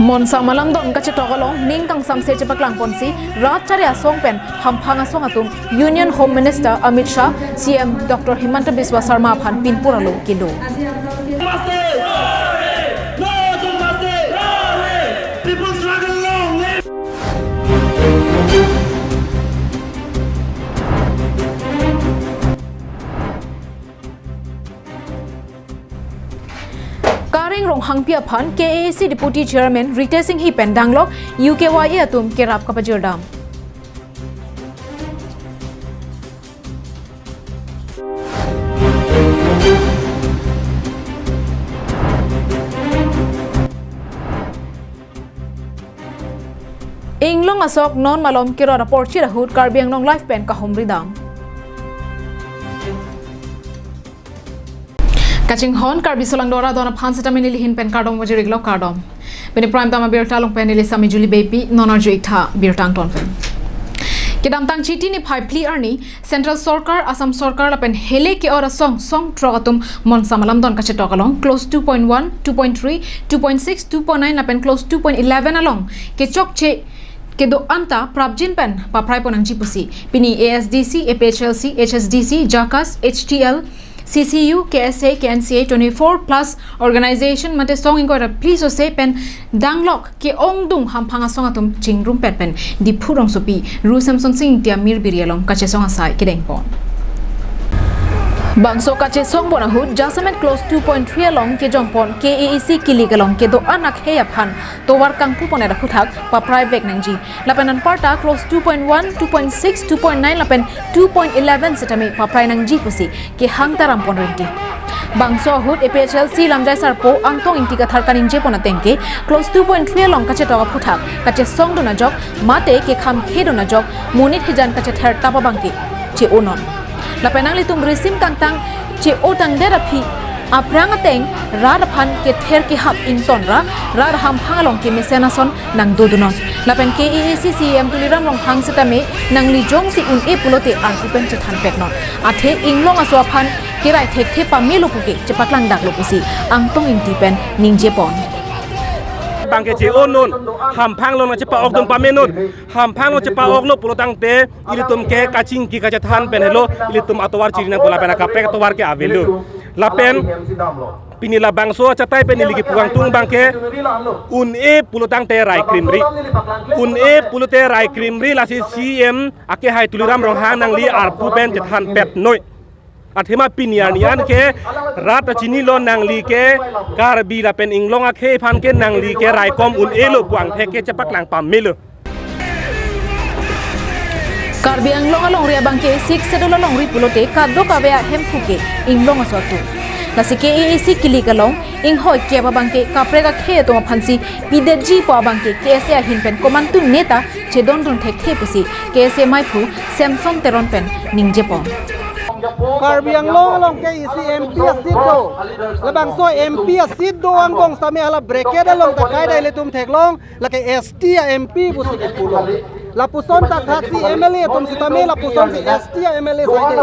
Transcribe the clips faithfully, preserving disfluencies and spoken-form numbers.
Monsa malamdon kachetok along ning kangsamse chepaklang ponsi rat chari asong pen hamphang asong atum Union Home Minister Amit Shah, C M Doctor Himanta Biswa Sarma aphan pinpur alo kedo. People struggle long live. Kareng Ronghangpi aphan K A A C Deputy Chairman Ritesh Enghi pen danglok U K Y A atum kerap kapajirdam. Inglong asok non malom kerot apor chirahut Karbi Anglong Live pen kahumridam. Kachinghon Karbi Solangdo arat adon aphan sitame nelihin pen kardom pajir-iklo, kardom. Pini Prime Time abirta along pen neli Sami Julie Beypi, non arju-ik tha birta angton pen. Kedamtang Chiti niphai phli arni Central Sorkar, Assam Sorkar lapen hele ke-ot asong song throk atum monsa malamdon kachetok along clause two point one, two point three, two point six, two point nine lapen clause two point eleven along kechokche kedo-an ta prapjin pen paprai pon nangji pusi pini A S D C, A P H L C, H S D C, JACAS, H T L, C C U, K S A, K N C A, twenty-four plus organization mate song ingkoi ra phli sose pen danglok ke-ongdung hamphang asong atum chingrumpet pen Diphu rongsopi Ru Semsonsing Ingti amir biri along kachesong asai kedeng pon. Bangso kachesong pon ahut jasemet clause two point three along kejong pon K A A C kilik along kedo-an akhei aphan tovar kangpu pondet aphuthak paprai vek nangji. Lapen anparta clause two point one, two point six, two point nine lapen two point eleven sitame paprai nangji pusi kehang taram pon renti. Bangso ahut A P H L C lamjai sarpo Angtong Ingti Kathar kaningje pon ateng ke clause two point three along kachetok aphuthak kachesongdun ajok mate kekham khedun ajok monit hijan kachether tap abangke che-onon. Lapen nanglitum risim kangtang che-otangdet aphi aphrang ateng rat aphan kether kehap ingtonra rat hamphang along kemesen ason nangdodunon. Lapen K A A C C E M Tuliram Ronghang sitame nangli jongsi un-e pulote arpu pen chethanpetnon. Athe inglong aso aphan kerai thekthe pamelo puke chepaklangdaklo pusi Angtong Ingti pen ningje pon. Bangke che-onon, hamphang along nangchepa-okdun pamenon, hamphang along chepa-oklo pulotangte ilitum ke kachingki kachethan pen helo ilitum atovar chiri nangpo lapen akaprek atovar ke avelo. Lapen pini labangso achatai pen neli kepu kangtung abangke un-e pulotangte rai krimri. Un-e pulote rai krimri, lasi C M akehai Tuliram Ronghang nangli arpu pen chethanpetnoi. Athema pini arni an ke rat ta chinilo nangli ke Karbi lapen inglong akhei aphan ke nangli ke raikom un-elo pu angthek ke chepaklang pamelo. Karbi Anglong alongri abangke Sixth Schedule alongri pulote kadokave ahemphu ke inglong aso atum. Lasi K A A C kilik along inghoi kep abangke kaprek akhei atum aphansi pidetji pu abangke K S A ahin pen komantu neta chedondun thekthe pusi K S A maiphu Samson Teron pen ningje pon. Karbi Anglong along ke isi M P a-seat do. Labangso M P a-seat do angbong sitame hala bracket along ta kaidai ilitum theklong, lake S T a-M P pusi kepulo. Lapuson ta thaksi M L A atum sitame lapuson si S T a-M L A saide.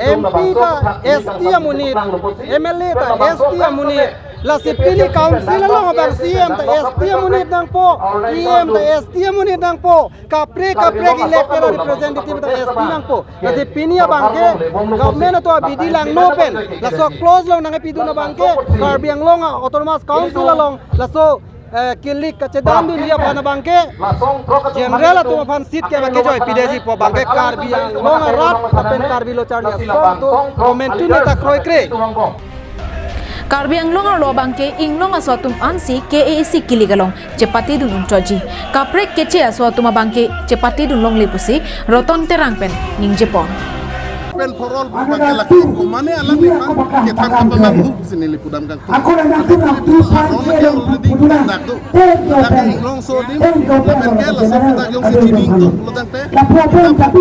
M P ta S T amonit, M L A ta S T amonit. Lasi pini council along abang C M ta S T amonit nangpo, E M ta S T amonit nangpo. Kaprek kaprek elected representative ta S T nangpo. Lasi pini abangke government atum abidi langno pen laso clause along nangkepidun abangke Karbi Anglong a-Autonomous Council along laso, eh, kilik kachedandunji aphan abangke general atum aphan seat ke abangke joi pidetji pu abangke Karbi Anglong arat lapen Karbi lo charli asong atum komantu neta kroikre. Karbi Anglong arlo abangke inglong aso atum ansi K A A C kilik along chepatedun untoji. Kaprek keche aso atum abangke chepatedun longle pusi Roton Terang pen ningje pon. Pen for all abangke laki komane alam ipan kethan kapamanghu pusi neli pudam kangtung. Ako na nangtu nangtu aron lake already dak do. Lake inglong so dim, lapen ke laso putak jongsi chini ingtung pulotangte. Lapu apo yang tapi,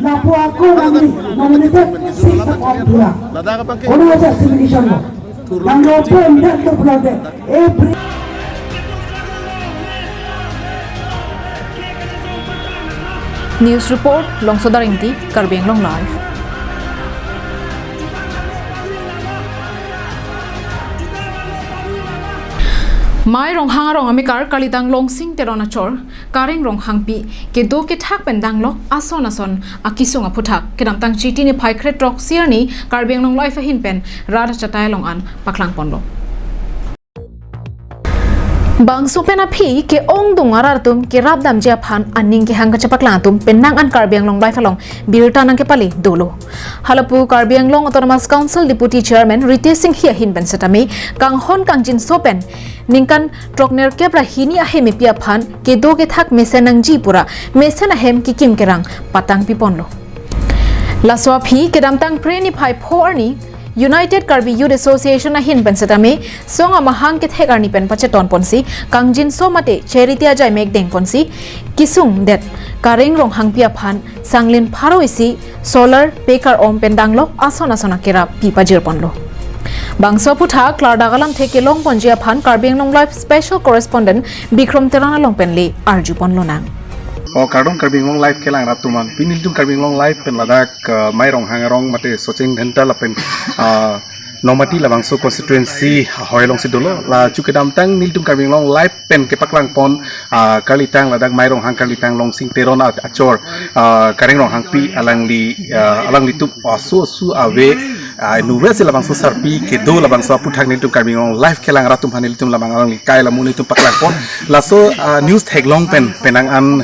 lapu ako nami nominated six of India. Ladak abangke kono aja selection lo. Nang lope indak to pulote. Every News report, Longsodar Ingti, Karbi Anglong Live. Mai Ronghang arong amekar kalitang Longsing Teron achor Kareng Ronghangpi kedo kethak pen danglok ason ason akesung aphuthak kedamtang Chiti niphai kre-throksi arni Karbi Anglong Live ahin pen rat achatai along an paklangponlo. Bangso pen aphi ke-ongdung arat atum kerap damji aphan aning kehang kachepaklang atum penang an Karbi Anglong Live along birta nangkepale dolo. Halapu Karbi Anglong Autonomous Council Deputy Chairman Ritesh Enghi ahin pen setame kanghon kangjinso pen ningkan throknerkep ra hini ahem epi aphan kedo kethak mesen nangji pura mesen ahem kekim kerang patangpiponlo. Laso aphi kedamtang Phre niphai pho arni United Karbi Youth Association ahin pen setame song amahang kethek arni pen pachetonponsi kangjinso mate charity ajai mek dengponsi kesungdet Kareng Ronghangpi aphan sanglin pharo isi solar pekar om pen danglok ason ason akerap pi pajirponlo. Bangso aphuthak klardak alamthe kelongponji aphan Karbi Anglong Live Special Correspondent Bikrom Teron along pen le arjuponlonang. O kardom Karbi Anglong Live kelang rat atum an. Pini nelitum Karbi Anglong Live pen ladak, uh, Mai Ronghang arong mate Socheng Dhenta lapen, uh, Nomati labangso constituency hoi alongsi dolo. La chu kedamtang nelitum Karbi Anglong Live pen kepaklangpon, uh, kalitang ladak Mai Ronghang kalitang Longsing Teron a-, achor, uh, Kareng Ronghangpi alangli, uh, alanglitum asu asu ave, uh, inutvet si labangso sarpi kedo labangso aphuthak nelitum Karbi Anglong Live kelang rat atum aphan nelitum labang alangli kai lamu nelitum paklangpon. Laso, uh, news theklong pen penang an,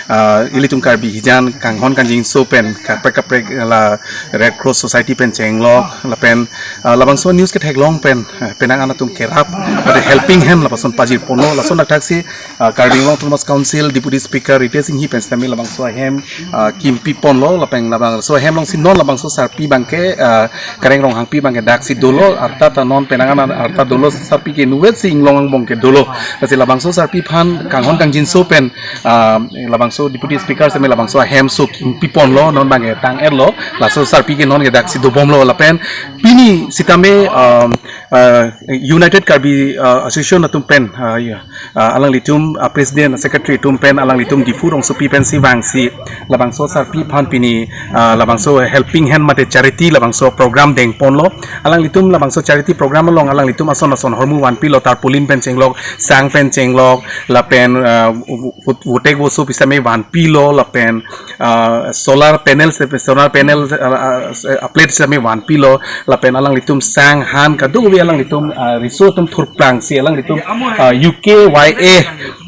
uh, ilitum Karbi hijan kanghon kangjinso pen kaprek kaprek la Red Cross Society pen chenglok lapen, uh, labangso news ketheklong pen, uh, penang an atum kerap pada helping hand lapuson pajirponlo. Lason dakthaksi, uh, Karbi Anglong Autonomous Council Deputy Speaker Ritesh Enghi pen setame labangso ahem, uh, kimpiponlo lapen labangso ahem alongsi non labangso sarpi abangke, uh, Kareng Ronghangpi abangke daksi dolo arta ta non penang an arta dolo sarpi ke inutvet si inglong angbong ke dolo. Lasi labangso sarpi aphan kanghon kangjinso pen, ah, labangso Deputy Speaker setame labangso ahem so kimpiponlo non abangke tang-etlo laso sarpi ke non ke daksi dobomlo lapen pini setame, ah, ah, United Karbi, ah, Association atum pen, ah, ya, ah, alanglitum, ah, President Secretary atum pen alanglitum Diphu rongsopi pensi vangsi labangso sarpi aphan pini, ah, labangso helping hand mate charity labangso program dengponlo. Alanglitum labangso charity program along alanglitum ason ason ahormu vanpilo, tarpaulin pen chenglok, sang pen chenglok lapen, ah, vo-, vo-, votek voso pi setame vanpilo lapen, ah, solar panel se-, solar panel, ah, ah, se-, ah, plate setame vanpilo lapen alanglitum sang han kadokave alanglitum, ah, riso atum thurplangsi alanglitum, ah, U K Y A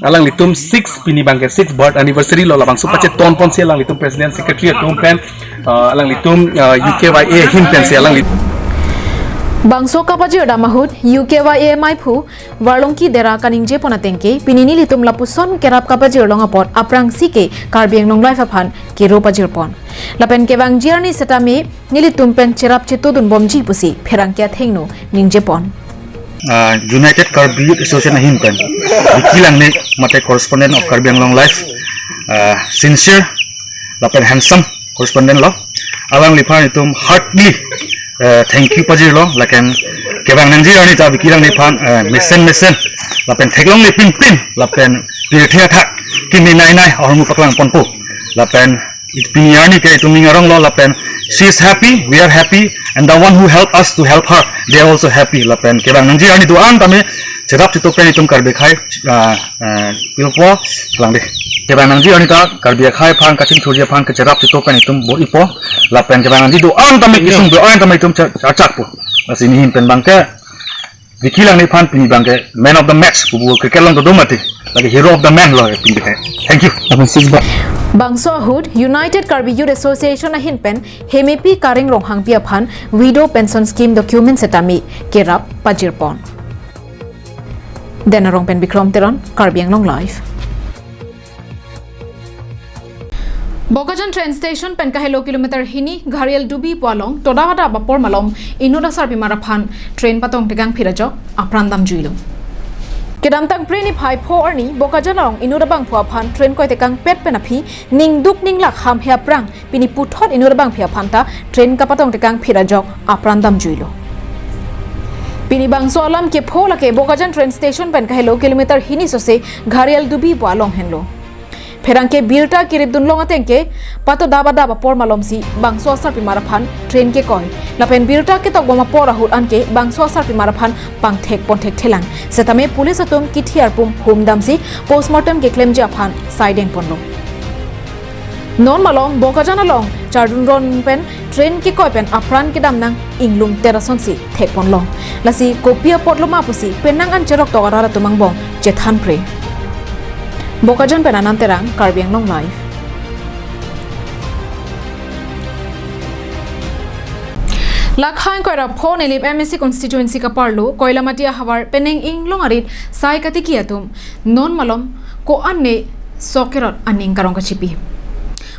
alanglitum six pini abangke six birth anniversary lo labangso pachetonponsi alanglitum President Secretary atum pen, ah, alanglitum, ah, U K Y A ahin pensi alanglitum. Bangso kapajirdam ahut U K Y A maiphu Varlongki Dera kaningjepon atengke pini nelitum lapuson kerap kapajirlong apot aphrangsi ke Karbi Anglong Live aphan kero pajirpon. Lapen kevangji arni setame nelitum pen cherap chetodunbomji pusi pherangke athengno ningjepon. Ah, United Karbi Youth Association ahin pen Vicky Langneh mate correspondent of Karbi Anglong Live, ah, sincere lapen handsome correspondent lo. Alangliphan itum heartily, eh, thank you pajirlo, lapen kevang nangji arni ta Vicky Langneh aphan, eh, mesen mesen lapen theklongle pinpin lapen pirthe athak kimi nai nai ahormu paklangponpo lapen pini arni ke itum ning aronglo lapen she is happy, we are happy, and the one who help us to help her, they are also happy lapen kevang nangji arni do-an tame cherap chetok pen itum Karbi akhai, ah, ah, pilpo lang de. Kevang nangji arni ta Karbi akhai aphan kachingthurji aphan kacherap chetok pen itum bor-ipo lapen kevang nangji do-an tame kesung do-an tame itum cha-, chachakpo. Lasi nelihin pen abangke Vicky Langneh aphan pini abangke man of the match pupu cricket along kedo mati. Lagi hero of the man lo pini ke. Thank you. Amen, six bar. Bangso ahut United Karbi Youth Association ahin pen hemepi Kareng Ronghangpi aphan widow pension scheme document setame kerap pajirpon. Den Arong pen Bikrom Teron, Karbi Anglong Live. Bokajan train station pen kahelo kilometer hini Gharial Dubi pu along toda hada bapor malom inut asarpimar aphan train patong tekang phit ajok apran damjuilo. Kedamtang Phre niphai pho arni Bokajan along inut abangphu aphan train koi tekang pet pen aphi ningduk ninglak hamhe aphrang pini puthot inut abangpi aphan ta train kapatong tekang phit ajok apran damjuilo. Pini bangso alam kepho lake Bokajan train station pen kahelo kilometer hini sose Gharial Dubi pu along henlo. Pherangke birta kirip dunlong ateng ke pato daba daba apor malomsi bangso asarpimar aphan train kekoi. Lapen birta ketok bom apor ahut anke bangso asarpimar aphan pangthek ponthek thelang. Setame police atum kithi arpum humdamsi postmortem keklemji aphan saideng ponlo. Non malom Bokajan along chardun ron pen train kekoi pen apran kedam nang inglum terasonsi thek ponlong. Lasi kopi apotlo ma pusi penang an cheroktok arat atum angbong chethan pre. Bokajan pen Anand Terang, Karbi Anglong Live. Lakha ingkoi ra pho Nilip M A C constituency kaparlo Koilamati ahavar penang inglong arit sai katiki atum non malom ko-an ne sok kerot aning karong kachipi.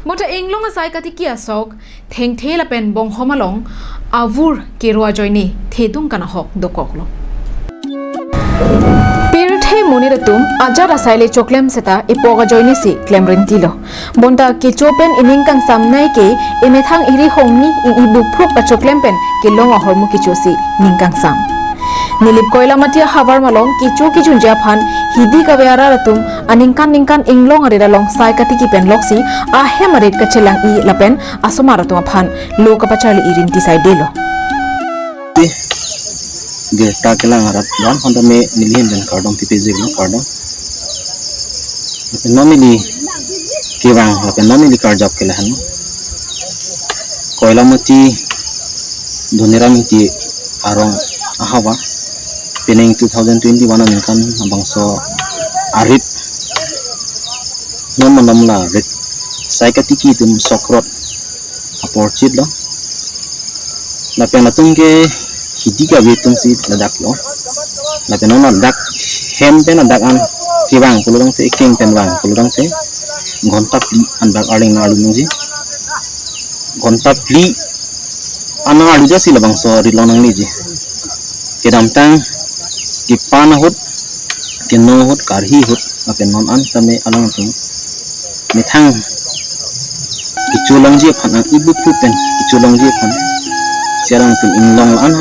Bonta inglong asai katiki asok thengthe lapen bonghom along avur kero ajoine thedung kanahok dokoklo. Pirthe monit atum ajat asai le choklem seta epok ajoinesi klemrintilo. Bonta kecho pen ining kangsamnei ke emethang iri hongni ing-i buphruk kachoklem pen kelong ahormu kechosi ning kangsam. Nilip Koilamati ahavar malom kecho kejunji aphan hidi kave arat atum aningkan ningkan inglong arit along sai katiki pen loksi ahem arit kachelang-i lapen asomar atum aphan lo kapacharli-i rinti saidelo. Birta kelang arat lam handa me nelihin pen kardom pipejik lo kardom. Non neli kevang lapen non neli karjap ke lahenlo. Koilamati Dhoniram Ingti arong ahavar penang two thousand twenty-one aningkan abangso arit non malom la rit sai katiki atum sok rot apor chitlo. Lapen atum ke hidi kave atumsi ladak lo. Lapen non ladak hem pen ladak an kevang pulo tangte, ekeng pen vang pulo tangte ghonta phli anbak arleng nangarlu nangji. Ghonta phli an nangarlu jasi labangso arit long nangleji. Kedamtang kepan ahut, keno ahut, karhi ahut, lapen non an tame alangtum methang kecho longji aphan, ang ibu phu pen kecho longji aphan si alangtum inglong la-an.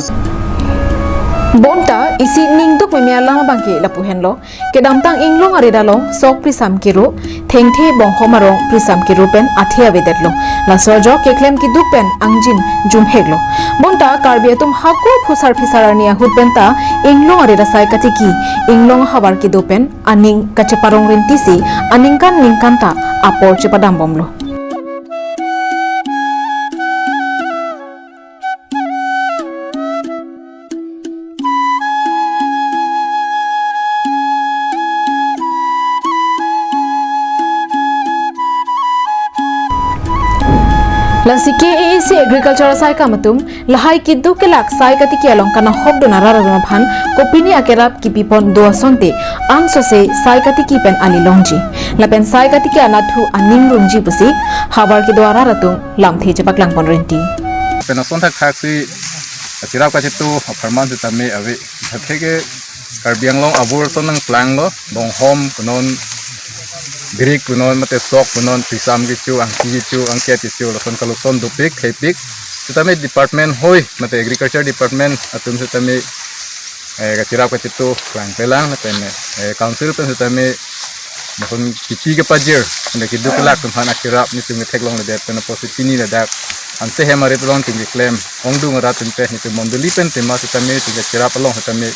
Bonta isi ningduk meme alam abangke lapu henlo. Kedamtang inglong arit along sok prisam kero, thengthe bonghom arong prisam kero pen athe avedetlo. Laso ajok keklem keduk pen angjin jumheklo. Bonta Karbi atum hako phusar phisar arni ahut penta inglong arit asai katiki, inglong ahavar kedo pen aning kacheparong rintisi aningkan ningkan ta apor chepadam bomlo. Lasi K A A C agriculture asai kam atum lahai keduk kelak sai katiki along kanahok dun arat atum aphan kopine akerap kipipon do asonte ansose sai katiki pen ali longji. Lapen sai katiki anathu aning rumji pusi havar kedo arat atum lamthe chepaklang pon rinti. Pen ason thakthak si kachirap kachitu apharman sitame ave. Atheke Karbi Anglong avur ason nangplanglo, bonghom punon, birik punon, mate sok punon, prisam kecho, angki kecho, angket kecho, lason kaluson dopik, thepik. Sitame department hoi, mate agriculture department atum sitame eh, kachirap kachitu klangplelang lapen eh, council pen sitame lason kipi kepajir, anda keduk kelak atum aphan akerap nelitum ketheklongledet pen apotsi pini ladak anse hem arit along tingki klem ongdung arat pen te nelitum mondoli pen tema sitame tingki kachirap along sitame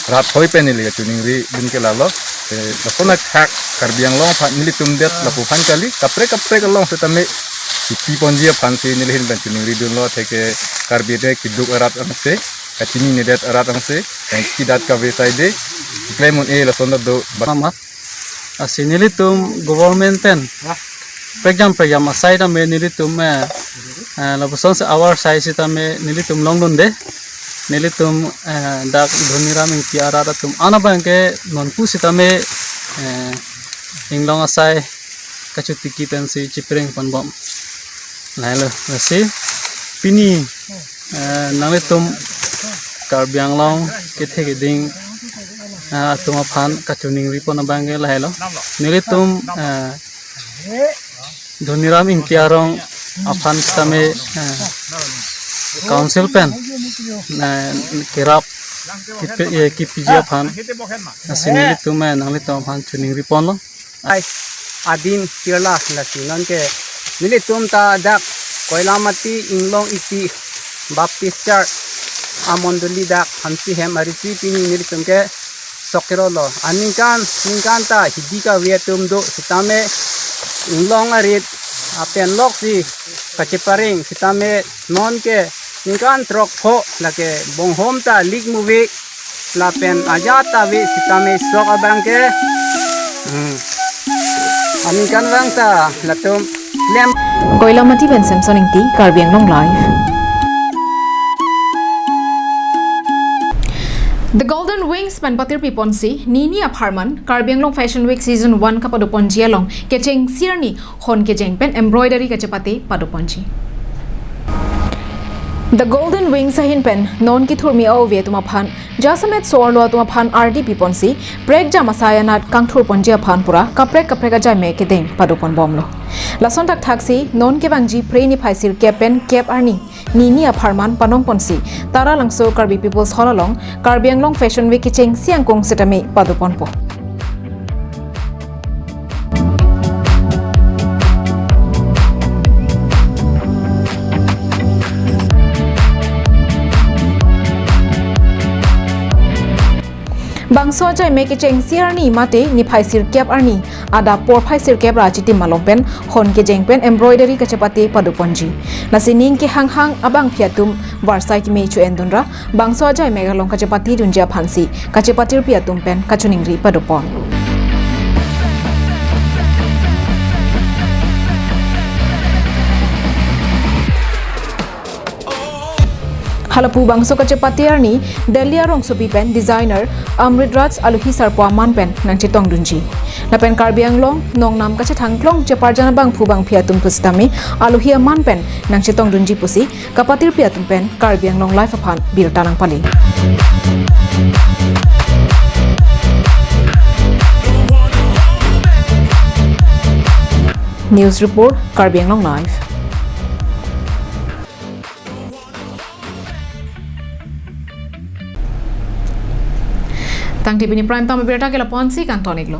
rat hoi pen neli kachiningri dun ke lalo. Eh, lason akhak Karbi Anglong aphan nelitum det lapu aphan kali, kaprek kaprek along sitame kipi ponji aphansi nelihin pen chiningri dunlo, atheke Karbi de keduk arat angse, kachininedet arat angse, eh, kidat kave saide, klem un-e lason ta do. Mama, asi nelitum government pen prekjam prekjam asai tame nelitum, eh, eh, lapuson si ahavar sai sitame nelitum longdunde, nelitum, eh, dak Dhoniram Ingti arat atum an abangke nonpu sitame, eh, inglong asai kachotiki pensi chipreng ponbom. Lahailo, lasi pini, eh, nanglitum Karbi Anglong kethe keding, eh, atum aphan kachiningri pon abangke lahailo. Nelitum, eh, Dhoniram Ingti arong aphan sitame, eh, council pen, eh, kerap kipi, eh, kipiji aphan, eh, si nelitum, eh, nanglitum aphan chiningri ponlo. Ai. adin kirla lasi nonke nelitum ta dak Koilamati Inglong Ipi Baptist Church amondoli dak Hamsi hem aritsi pini nelitum ke sok kerolo. Aningkan ningkan ta hidi kave atum do sitame inglong arit apen loksi kachepareng sitame nonke ningkan throk pho lake bonghom ta lik muve lapen ajat ave sitame sok abang ke. Hmm. Aningkan vang ta latum klem. Koilamati pen Samson Ingti, Karbi Anglong Live. The Golden Wings pen patirpi ponsi, nini apharman, Karbi Anglong Fashion Week Season one kapadoponji along, kechengsi arni, hon kejeng pen embroidery kachepate padoponji. The Golden Wings ahin pen non kethurmi a-ove atum aphan, jasemet so-arlo atum aphan ardi piponsi, prekjam asai anat kangthurponji aphan pura kaprek kaprek ajaime kedeng padoponbomlo. Lason thakthaksi non kevangji Phre niphai sirkep pen kep arni, nini apharman panongponsi, Taralangso Karbi People's Hall along Karbi Anglong Fashion Week kechengsi angkung sitame padoponpo. Bangso ajaime kechengsi arni mate niphai sirkep arni adap porphai sirkep ra achitim malom pen hon kejeng pen embroidery kachepate padoponji. Lasi ning kehanghang abangpi atum varsai keme cho-endunra bangso ajaime along kachepatedunji aphansi kachepatirpi atum pen kachiningri padopon. Halapu bangso kachepate arni Delhi arongsopi pen designer Amrit Raj alohi sarpo aman pen nangchetongdunji. Lapen Karbi Anglong nongnam kachethangklong cheparjan abangphu bangphi atum pusitame alohi aman pen nangchetongdunji pusi kapatirpi atum pen Karbi Anglong Live aphan birta nangpale. News report, Karbi Anglong Live. Tangte pini prime time abirta ke lapu-ansi kangton-iklo.